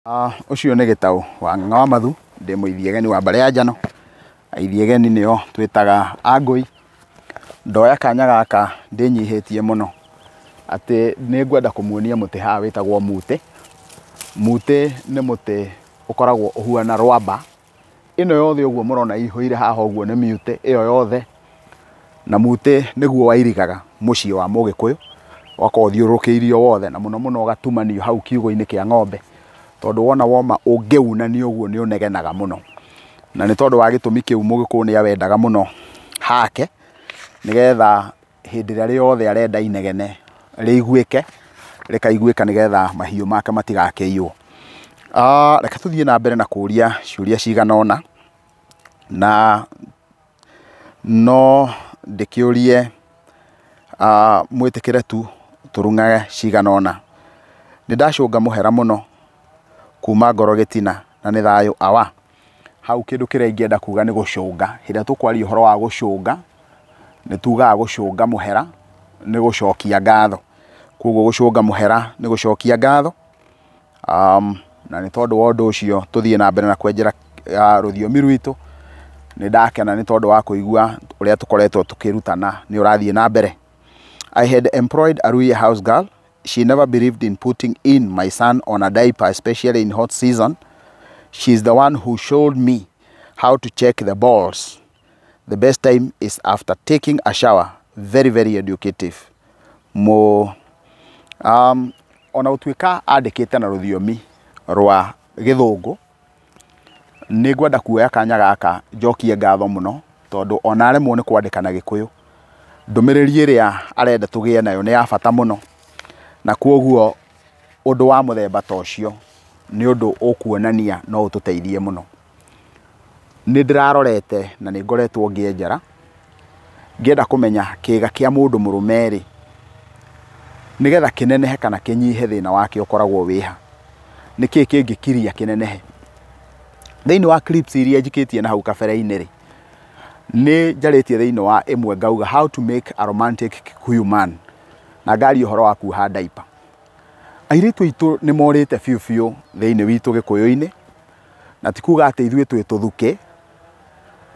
Ũcio nĩ Gĩtaũ wa Ng'ang'a wa Mathu, ndĩ mũithiegeni wa mbarĩ ya Njano. Aithiegeni nĩo twĩtaga Angũi. Ndoya kanya gaka ndĩnyihĩtie mũno atĩ nĩ ngwenda kũmuonia mũtĩ haha wĩtagwo mũtĩ. Mũtĩ nĩ mũtĩ ũkoragwo ũhuana rwamba. Ĩno yothe ũguo mũrona ĩihũire haha ũguo nĩ mĩutĩ ĩyo yothe. Na mũtĩ nĩguo wairigaga mũciĩ wa Mũgĩkũyũ, ũgakorwo ũthiũrũrũkĩirio wothe na mũno mũno ũgatumanio hau kiugũ-inĩ kĩa ng'ombe, tondũ wona woma ũngĩunania ũguo nĩ ũnegenaga mũno. Na nĩ tondũ wa gĩtũmi kĩu Mũgĩkũyũ nĩ awendaga mũno hake, nĩgetha hĩndĩ ĩrĩa rĩothe arenda inegene rĩiguĩke, rĩkaiguĩka nĩgetha mahiũ make matigakĩiywo. Reke tũthiĩ na mbere na kũria ciũria cigana ũna, na no ndĩkĩũrie mwĩtĩkĩre tu tũrung'age cigana ũna. Nĩ ndacũnga mũhera mũno kuma ngoro gĩtina na nĩ thayũ awa. Hau kĩndũ kĩrĩa ingĩenda kuga nĩ gũcũnga. Hĩndĩ ĩrĩa tũkwaria ũhoro wa gũcũnga, nĩ tugaga gũcũnga mũhera nĩ gũcokia ngatho. Koguo gũcũnga mũhera nĩ gũcokia ngatho. Na nĩ tondũ wa ũndũ ũcio tũthiĩ na mbere na kwenjera rũthiomi rwitũ. Nĩ ndakena nĩ tondũ wa kũigua ũrĩa tũkoretwo tũkĩrutana nĩ ũrathiĩ na mbere. I had employed a Luhya house girl. She never believed in putting in my son on a diaper, especially in hot season. She's the one who showed me how to check the balls. The best time is after taking a shower. Very, very educative. Mo, ona gũtuĩka andĩkĩte na rũthiomi rwa gĩthũngũ, nĩ ngwenda kuoya kanya gaka njokie ngatho mũno, tondũ ona aremwo nĩ kwandĩka na Gĩkũyũ, ndũmĩrĩri ĩrĩa arenda tũgĩe nayo nĩ ya bata mũno, na kwoguo ũndũ wa mũthemba ta ũcio nĩ ũndũ ũkuonania no ũtũteithie mũno. Nĩ ndĩrarorete na nĩ ngoretwo ngĩenjera ngĩenda kũmenya kĩga kĩa mũndũ mũrũme rĩ, nĩgetha kĩnenehe kana kĩnyihe thĩna wake ũkoragwo wĩha, nĩkĩĩ kĩngĩkiria kĩnenehe. Thĩinĩ wa clips iria njikĩtie na hau kabere-inĩ rĩ, nĩ njarĩtie thĩinĩ wa ĩmwe ngauga how to make a romantic Kikuyu man, na ngaria ũhoro wa kuoha diaper. Airĩtu aitũ nĩ morĩte biũ biũ thĩinĩ witũ Gĩkũyũ-inĩ, na ti kuga atĩ ithuĩ twĩ tũthuke,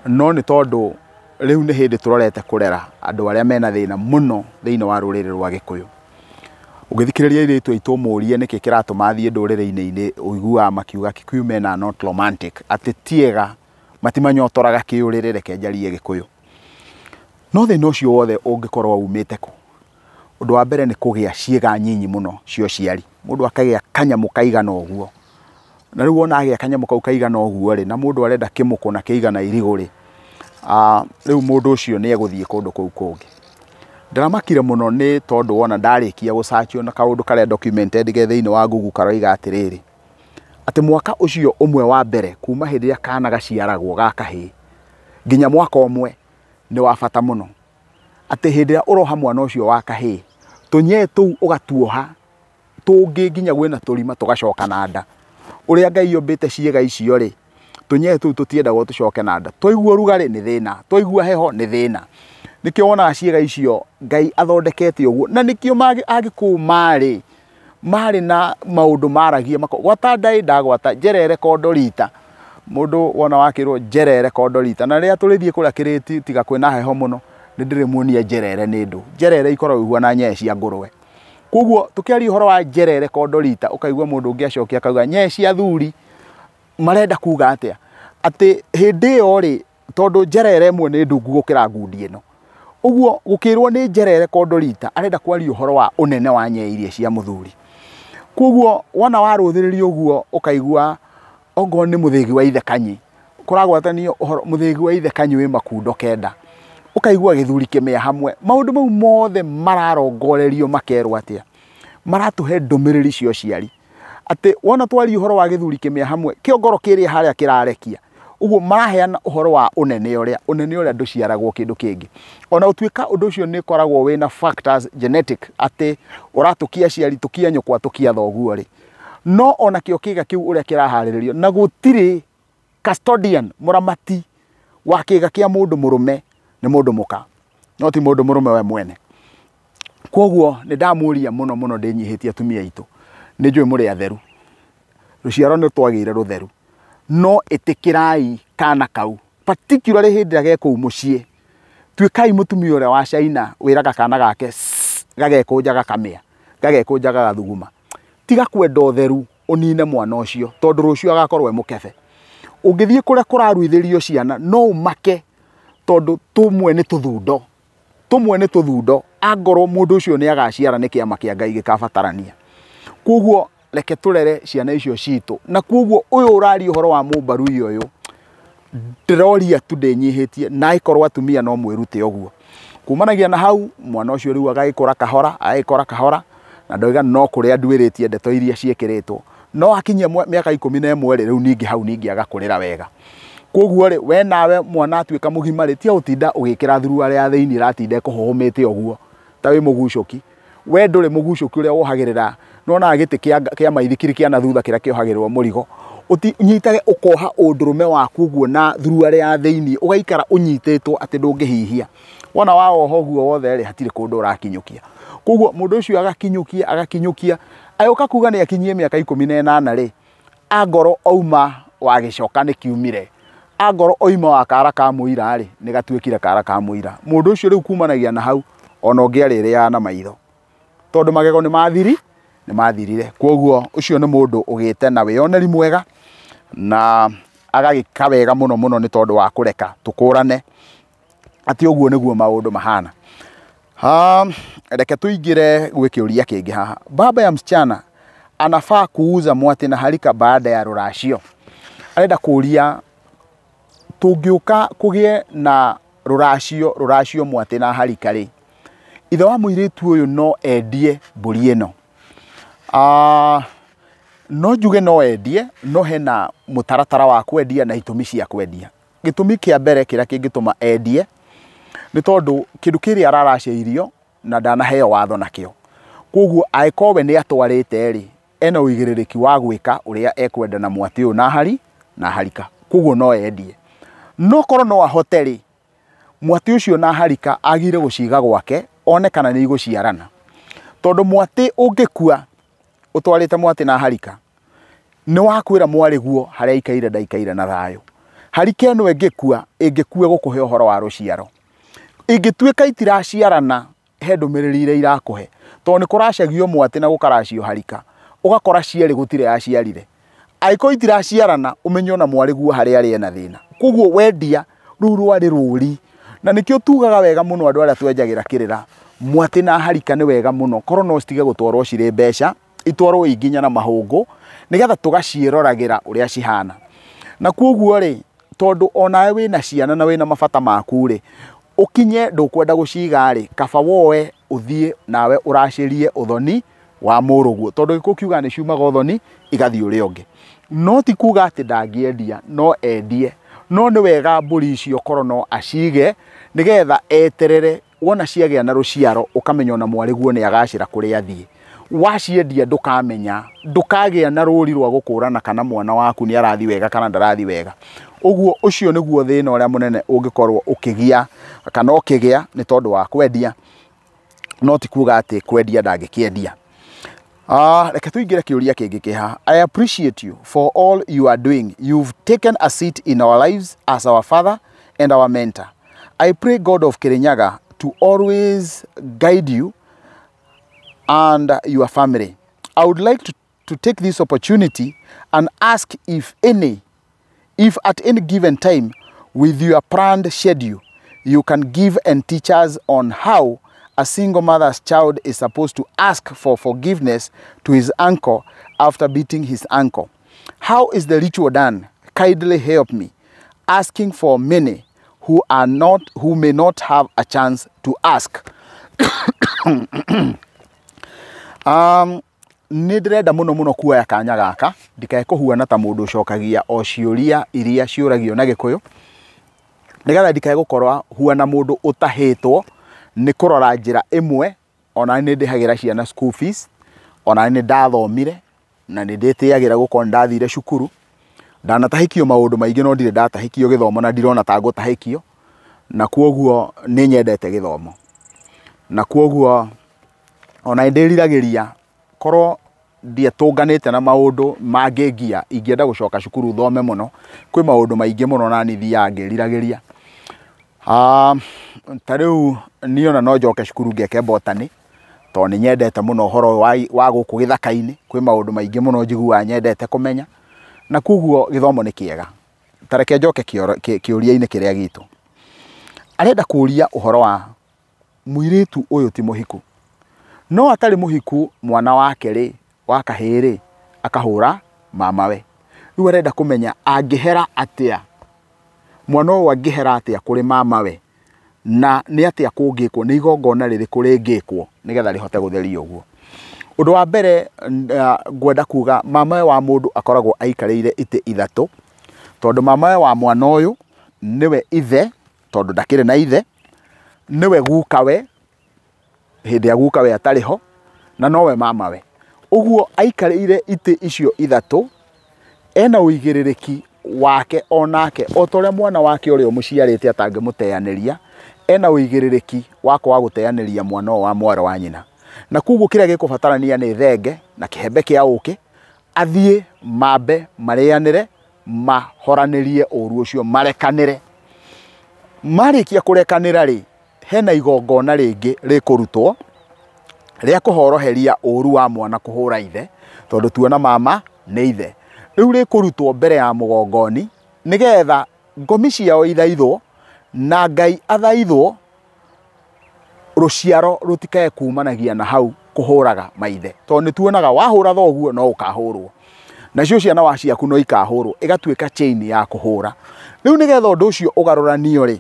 no nĩ tondũ rĩu nĩ hĩndĩ tũrorete kũrera andũ arĩa mena thĩna mũno thĩinĩ wa rũrĩrĩ rwa Gĩkũyũ. Ũngĩthikĩrĩria airĩtu aitũ ũmũrie nĩkĩ kĩratũma athiĩ ndũrĩrĩ-inĩ, ũiguaga makiuga Kikuyu men are not romantic, atĩ ti ega, matimanyotoraga kĩũrĩrĩ, reke njarie Gĩkũyũ. No thĩna ũcio wothe ũngĩkorwo umĩte kũ? Ũndũ wa mbere nĩ kũgĩa ciĩga nyinyi mũno cia ũciari. Mũndũ akagĩa kanyamũ kaigana ũguo. Na rĩu wona agĩa kanyamũ kau kaigana ũguo rĩ, na mũndũ arenda kĩmũkũ na kĩigana irigũ rĩ, rĩu mũndũ ũcio nĩ egũthiĩ kũndũ kũu kũngĩ. Ndĩramakire mũno nĩ tondũ wona ndarĩkia gũcachio na kaũndũ karĩa documented ge thĩinĩ wa Google karoiga atĩrĩrĩ, atĩ mwaka ũcio ũmwe wa mbere kuma hĩndĩ ĩrĩa kana gaciaragwo ga kahĩĩ nginya mwaka ũmwe nĩ wa bata mũno. Atĩ hĩndĩ ĩrĩa ũroha mwana ũcio wa kahĩĩ, tũnyee tũu ũgatuoha tũngĩ nginya kwĩna tũrima tũgacoka na nda. Ũrĩa Ngai ombĩte ciĩga icio rĩ, tũnyee tũu tũtiendagwo tũcoke na nda. Twaigua ũrugarĩ nĩ thĩna, twaigua heho nĩ thĩna. Nĩkĩo wonaga ciĩga icio Ngai athondekete ũguo, na nĩkĩo Agĩkũyũ marĩ na maũndũ maragia gwata ndaĩ ndagwata njerere kondo rita. Mũndũ wona wakĩrwo njerere kondo rita, na rĩrĩa tũrĩthiĩ kũrĩa kĩrĩti tiga kwĩna heho mũno, nĩ ndĩrĩmuonia njerere nĩ ndũ. Njerere ikoragwo ihuana nyee cia ngũrwe. Koguo tũkĩaria ũhoro wa njerere kondo rita, ũkaigua mũndũ ũngĩ acokia akauga nyee cia thuri. Marenda kuga atĩa? Atĩ hĩndĩ ĩyo rĩ, tondũ njerere ĩmwe nĩ ndungu gũkĩra ngundi ĩno, ũguo gũkĩrwo nĩ njerere kondo rita, arenda kwaria ũhoro wa ũnene wa nyee iria cia mũthuri. Koguo wona warũthĩrĩria ũguo ũkaigua ongorwo nĩ mũthĩgi wa ithe Kanyi, kũragwatanio ũhoro mũthĩgi wa ithe Kanyi wĩ makundo kenda, ũkaigua gĩthuri kĩmĩa hamwe. Maũndũ mau mothe mararongorerio makerwo atĩa? Maratũhe ndũmĩrĩri cia ũciari atĩ wona twaria ũhoro wa gĩthuri kĩmĩa hamwe, kĩongoro kĩrĩa harĩa kĩrarekia ũguo, maraheana ũhoro wa ũnene ũrĩa, ũnene ũrĩa ndũciaragwo kĩndũ kĩngĩ. Ona ũtuĩka ũndũ ũcio nĩ ũkoragwo wĩna factors genetic, atĩ ũratũkia aciari, tũkia nyũkwa, tũkia thoguo rĩ, no ona kĩo kĩga kĩu ũrĩa kĩraharĩrĩrio, na gũtirĩ custodian, mũramati wa kĩga kĩa mũndũ mũrũme nĩ mũndũ mũka, no ti mũndũ mũrũme we mwene. Koguo nĩ ndamũria mũno mũno ndĩnyihĩtie atumia aitũ, nĩ njũĩ mũrĩ atheru, Rũciaro nĩ twagĩire rũtheru. No ĩtĩkĩrai kana kau, particularly hĩndĩ ĩrĩa ge kũu mũciĩ. Tuĩkai mũtumia ũrĩa wa China wĩraga kana gake gagekũnja gakamĩa, gagekũnja gagathuguma. Tiga kwenda ũtheru ũnine mwana ũcio, tondũ rũciũ agakorwo e mũkebe. Ũngĩthiĩ kũrĩa kũraruithĩrio ciana no ũmake, tondũ tũmwe nĩ tũthundo. Tũmwe nĩ tũthundo, angorwo mũndũ ũcio nĩ agaciara nĩ kĩama kĩa Ngai gĩkabatarania. Koguo reke tũrere ciana icio citũ. Na koguo ũyũ ũraria ũhoro wa mũmbarui ũyũ, ndĩroria tu ndĩnyihĩtie, na ĩkorwo atumia no mwĩrute ũguo. Kumanagia na hau, mwana ũcio rĩu agagĩkũra kahora, agagĩkũra kahora, na ndoiga no kũrĩa nduĩrĩtie ndeto iria ciĩkĩrĩtwo. No akinyia mĩaka 11 rĩ, rĩu ningĩ hau ningĩ agakũrĩra wega. Koguo rĩ, we nawe mwana atuĩka mũgima rĩ, tiga gũtinda ũgĩkĩra thuruarĩ ya thĩinĩ ĩratinda ĩkũhũhũmĩte ũguo, ta wĩ mũgucũki. We ndũrĩ mũgucũki ũrĩa wohagĩrĩra, nĩwonaga gĩtĩ kĩa maithikiri kĩa na thutha kĩrĩa kĩohagĩrĩrwo mũrigo. Ũnyitage ũkoha ũndũrũme waku ũguo na thuruarĩ ya thĩinĩ, ũgaikara ũnyitĩtwo atĩ ndũngĩhihia. Wona wawoha ũguo wothe rĩ, hatirĩ kũndũ ũrakinyũkia. Koguo mũndũ ũcio agakinyũkia, agakinyũkia, agĩũka kuga nĩ akinyie mĩaka 18 rĩ, angorwo auma wa gĩcoka nĩ kiumire. Angorwo oima wa kara ka mũira rĩ, nĩ gatuĩkire kara ka mũira. Mũndũ ũcio rĩu kumanagia na hau, ona ũngĩ arĩrĩaga na maitho. Tondũ magego nĩ mathiri, nĩ mathirire. Koguo ũcio nĩ mũndũ ũgĩte na wĩyoneri mwega, na agagĩka wega mũno mũno nĩ tondũ wa kũreka tũkũrane atĩ ũguo nĩguo maũndũ mahana. Reke tũingĩre gwĩ kĩũria kĩngĩ haha. Baba ya msichana anafaa kuuza mwati na harika baada ya rũracio. Arenda kũũria tũngĩũka kũgĩe na rũracio, rũracio mwati na harika rĩ, ithe wa mũirĩtu ũyũ no endie mbũri ĩno? No njuge no endie, no hena mũtaratara wa kwendia na itũmi cia kwendia. Gĩtũmi kĩa mbere kĩrĩa kĩngĩtũma endie nĩ tondũ kĩndũ kĩrĩa araracĩirio na ndanaheo watho nakĩo. Koguo angĩkorwo we nĩ atwarĩte rĩ, ena ũigĩrĩrĩki wa gwĩka ũrĩa ekwenda na mwatĩ ũyũ na hari na harika. Koguo no endie. No korwo no ahote rĩ, mwatĩ ũcio na harika agire gũciga gwake, one kana nĩ igũciarana. Tondũ mwatĩ ũngĩkua ũtwarĩte mwatĩ na harika, nĩ wakwĩra mwarĩguo harĩa aikaire ndaikaire na thayũ. Harika ĩno ĩngĩkua, ĩngĩkua gũkũhe ũhoro wa rũciaro. Ingĩtuĩka itiraciarana, he ndũmĩrĩri iria irakũhe. Tondũ nĩ kũracagio mwatĩ na gũkaracio harika, ũgakora cierĩ gũtirĩ yaciarire. Angĩkorwo itiraciarana, ũmenye ona mwarĩguo harĩa arĩ ena thĩna. Koguo wendia, rũu rwarĩ rũri. Na nĩkĩo tugaga wega mũno andũ arĩa twenjagĩra kĩrĩra, mwatĩ na harika nĩ wega mũno, korwo no citige gũtwarwo cirĩ mbeca, itwarwo i nginya na mahũngũ, nĩgetha tũgaciĩroragĩra ũrĩa cihana. Na koguo rĩ, tondũ onawe wĩna ciana na wĩna mabata maku rĩ, ũkinye ndũkwenda gũciga rĩ, kaba woe ũthiĩ nawe ũracĩrie ũthoni wa mũrũguo. Tondũ gĩkũyũ kiugaga nĩ ciumaga ũthoni igathiĩ ũrĩa ũngĩ. No ti kuga atĩ ndangĩendia, no endie. No nĩ wega mbũri icio korwo no acige, nĩgetha eterere, wona ciagĩa na rũciaro, ũkamenya ona mwarĩguo nĩ agacĩra kũrĩa athiĩ. Waciendia ndũkamenya, ndũkagĩa na rũri rwa gũkũrana kana mwana waku nĩ arathiĩ wega kana ndarathiĩ wega. Ũguo ũcio nĩguo thĩna ũrĩa mũnene ũngĩkorwo ũkĩgĩa kana ũkĩgĩa nĩ tondũ wa kwendia, no ti kuga atĩ kwendia ndangĩkĩendia. Reke tũingĩre kĩũria kĩngĩ kĩ haha. I appreciate you for all you are doing. You've taken a seat in our lives as our father and our mentor. I pray God of Kirinyaga to always guide you and your family. I would like to take this opportunity and ask if at any given time with your planned schedule, you can give and teach us on how a single mother's child is supposed to ask for forgiveness to his uncle after beating his uncle. How is the ritual done? Kindly help me. Asking for many who may not have a chance to ask. Nĩ ndĩrenda mũno mũno kuoya kanya gaka, ndikae kũhuana ta mũndũ ũcokagia o ciũria iria ciũragio na Gĩkũyũ, nĩgetha ndikae gũkorwo huana mũndũ ũtahĩtwo nĩ kũrora njĩra ĩmwe. Ona nĩ ndĩhagĩra ciana school fees, ona nĩ ndathomire na nĩ ndĩtĩagĩra gũkorwo nĩ ndathire cukuru. Ndanatahĩkio maũndũ maingĩ no ndirĩ ndatahĩkio gĩthomo na ndirona ta ngũtahĩkio, na kwoguo nĩ nyendete gĩthomo, na kwoguo ona nĩ ndĩriragĩria korwo ndietũnganĩte na maũndũ mangĩngia, ingĩenda gũcoka cukuru thome mũno. Kwĩ maũndũ maingĩ mũno na niĩ thiaga ngĩriragĩria. Ta rĩu niĩ ona no njoke cukuru ngeke botany, tondũ nĩ nyendete mũno ũhoro wa gũkũ gĩthaka-inĩ. Kwĩ maũndũ maingĩ mũno njiguaga nyendete kũmenya, na koguo gĩthomo nĩ kĩega. Ta reke njoke kĩũria-inĩ kĩrĩa gitũ. Arenda kũria ũhoro wa mũirĩtu ũyũ ti mũhiku, no atarĩ mũhiku mwana wake rĩ, wa kahĩĩ rĩ, akahũra mamawe. Rĩu arenda kũmenya angĩhera atĩa, mwana ũyũ angĩhera atĩa kũrĩ mamawe, na nĩ atĩa kũngĩkwo, nĩ igongona rĩrĩkũ rĩngĩkwo nĩgetha rĩhote gũtheria ũguo. Ũndũ wa mbere ngwenda kuga mamawe wa mũndũ akoragwo aikarĩire itĩ ithatũ, tondũ mamawe wa mwana ũyũ nĩwe ithe, tondũ ndakĩrĩ na ithe, nĩwe gukawe hĩndĩ ya gukawe atarĩ ho, na nowe mamawe. Ũguo aikarĩire itĩ icio ithatũ, ena ũigĩrĩrĩki wake onake, o ta ũrĩa mwana wake ũrĩa ũmũciarĩte atangĩmũteanĩria, ena ũigĩrĩrĩki wa kwaga gũteanĩria mwana ũyũ wa mwarĩ wa nyina. Na koguo kĩrĩa gĩkũbatarania nĩ thenge na kĩhembe kĩa ũkĩ, athiĩ mambe marĩanĩre, mahoranĩrie ũru ũcio, marekanĩre. Marĩkia kũrekanĩra rĩ, hena igongona rĩngĩ rĩkũrutwo rĩa kũhoroheria ũru wa mwana kũhũra ithe, tondũ tuona mama nĩ ithe. Rĩu rĩkũrutwo mbere ya mũgongoni nĩgetha ngomi ciao ithaithwo na Ngai athaithwo, rũciaro rũtikae kumanagia na hau kũhũraga maithe, tondũ nĩ tuonaga wahũra thoguo no ũkahũrwo, nacio ciana wa ciaku no ikahũrwo, ĩgatuĩka chain ya kũhũra. Rĩu nĩgetha ũndũ ũcio ũgarũranio rĩ,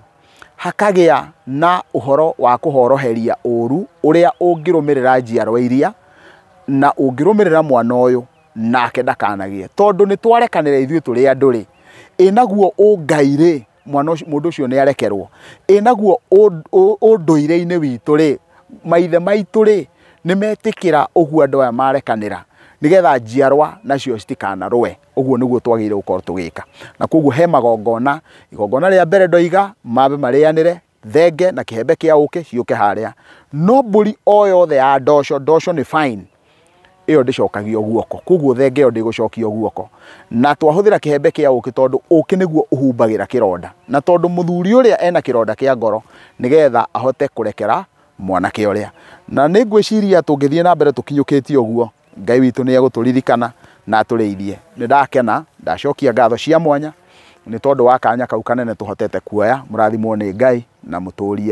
hakagĩa na ũhoro wa kũhoroheria ũru ũrĩa ũngĩrũmĩrĩra njiarwa iria, na ũngĩrũmĩrĩra mwana ũyũ nake ndakanagĩe, tondũ nĩ twarekanĩra ithuĩ tũrĩ andũ rĩ, ĩ naguo ũngai rĩ, mwana ũcio, mũndũ ũcio nĩ arekerwo. Ĩ naguo ũndũire-inĩ witũ rĩ, maithe maitũ rĩ, nĩ metĩkĩra ũguo andũ aya marekanĩra, nĩgetha njiarwa nacio citikanarũe. Ũguo nĩguo twagĩrĩire gũkorwo tũgĩka. Na koguo he magongona, igongona rĩa mbere ndoiga mambe marĩanĩre thenge na kĩhembe kĩa ũkĩ ciũke harĩa. No mbũri o yothe ya ndoco, ndoco nĩ fine, ĩyo ndĩcokagio guoko, koguo thenge ĩyo ndĩgũcokio guoko. Na twahũthĩra kĩhembe kĩa ũkĩ tondũ ũkĩ nĩguo ũhumbagĩra kĩronda, na tondũ mũthuri ũrĩa ena kĩronda kĩa ngoro, nĩgetha ahote kũrekera mwanake ũrĩa. Na nĩ ngwĩciria tũngĩthiĩ na mbere tũkinyũkĩtie ũguo, Ngai witũ nĩ egũtũririkana na atũrĩithie. Nĩ ndakena, ndacokia ngatho cia mwanya nĩ tondũ wa kanya kau kanene tũhotete kuoya. Mũrathimwo nĩ Ngai na mũtũrie.